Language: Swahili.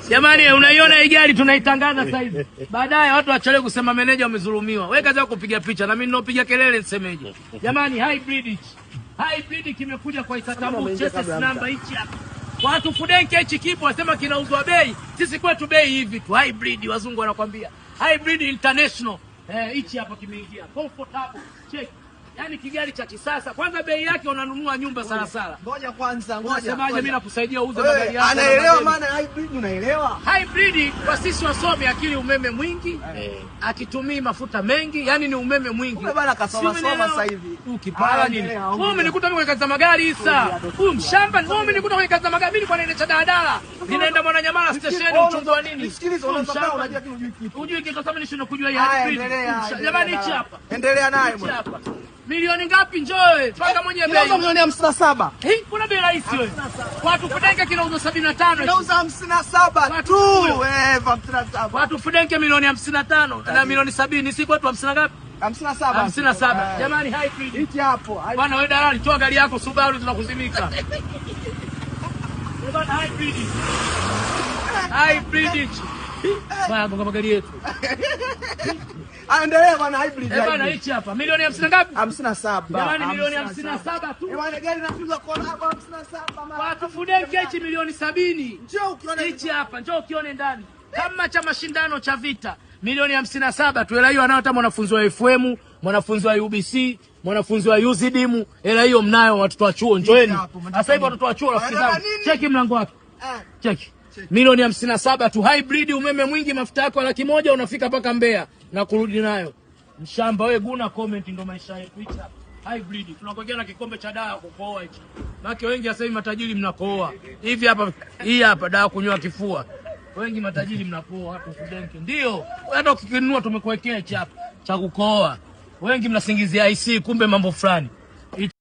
Jamani, unaiona hii gari tunaitangaza sasa hivi. Baadaye watu wachelewe kusema meneja umedhulumiwa. Wewe kazi yako kupiga picha na mimi ninopiga kelele nisemeje? Jamani, hybrid hichi. Hybrid kimekuja kwa Isatambu chassis number hichi hapa. Watu Fudenke hichi kipo wasema kinauzwa bei. Sisi kwetu bei hivi tu. Hybrid wazungu wanakwambia. Hybrid international. Eh, hichi hapa kimeingia. Comfortable. Check. Yaani kigari cha kisasa. Kwanza bei yake unanunua nyumba sana sana. Ngoja kwanza, ngoja. Unasemaje? Mimi nakusaidia uuze Wewe, magari yako. Na anaelewa madeni. maana ya hybrid, unaelewa? Hybrid kwa sisi wasomi, akili umeme mwingi, akitumii mafuta mengi, yani ni umeme mwingi. Kumbe bana kasoma Si umenielewa? soma sasa hivi. Ukipala Ah, nini? endelea, Wewe ongea. umenikuta mimi kwenye kazi za magari Isa. Huyu mshamba, wewe umenikuta kwenye kazi za magari, mimi nilikuwa naendesha daladala. Ninaenda Mwananyamala station uchungu wa nini? Nisikilize, Huyu unaweza mshamba. kuwa unajua kitu hujui kitu. Hujui kitu sasa mimi nishindwa kujua hii Haya, hybrid. endelea, endelea. Jamani, hichi hapa. Endelea naye Hichi bwana. hapa. Milioni ngapi? Njoo panga mwenye bei. Inauza milioni 57. Hii kuna bei rahisi wewe. Watu Fudenke kinauzwa 75. Inauza 57 Watu tu. huyo. Eh, 57. Watu Fudenke milioni 55 na milioni 70, si kwetu 50 ngapi? 57. 57. Eh. Jamani, hybrid. Hichi hapo. Bwana wewe dalali, toa gari yako Subaru tunakuzimika. Bwana, hybrid. Hybrid hichi. Bwana gonga magari yetu. Ah, endelea bwana, hybrid. Eh bwana, Hybrid. hichi hapa. Milioni 50 ngapi? 57. Jamani, milioni 57 tu. Eh bwana, gari inauzwa kwa hapa 57. Watu Fudenke hichi milioni 70. Njoo ukione. Hichi hapa, njoo ukione ndani. Kama cha mashindano cha vita milioni 57 tu. Hela hiyo anayo hata mwanafunzi wa FM, mwanafunzi wa UBC, mwanafunzi wa UZDM, hela hiyo mnayo watoto wa chuo, njoeni. Hapo, mnataka Sasa hivi nini? watoto wa chuo rafiki Wanataka zangu. nini? Cheki mlango wake. Eh. Cheki. Milioni 57 tu hybrid, umeme mwingi, mafuta yako 100,000 unafika mpaka Mbeya na kurudi nayo. Mshamba wewe, guna comment, ndo maisha yetu. Hichi hapa. Hybrid. Tunakuwekea na kikombe cha dawa kukohoa hichi. Maana wengi sasa hivi matajiri mnakohoa. Hivi hapa, hii hapa dawa kunywa kifua. Wengi matajiri mnakohoa hapo Fudenke. Ndio. Hata ukikinunua tumekuwekea hichi hapa cha kukohoa. Wengi mnasingizia IC kumbe mambo fulani.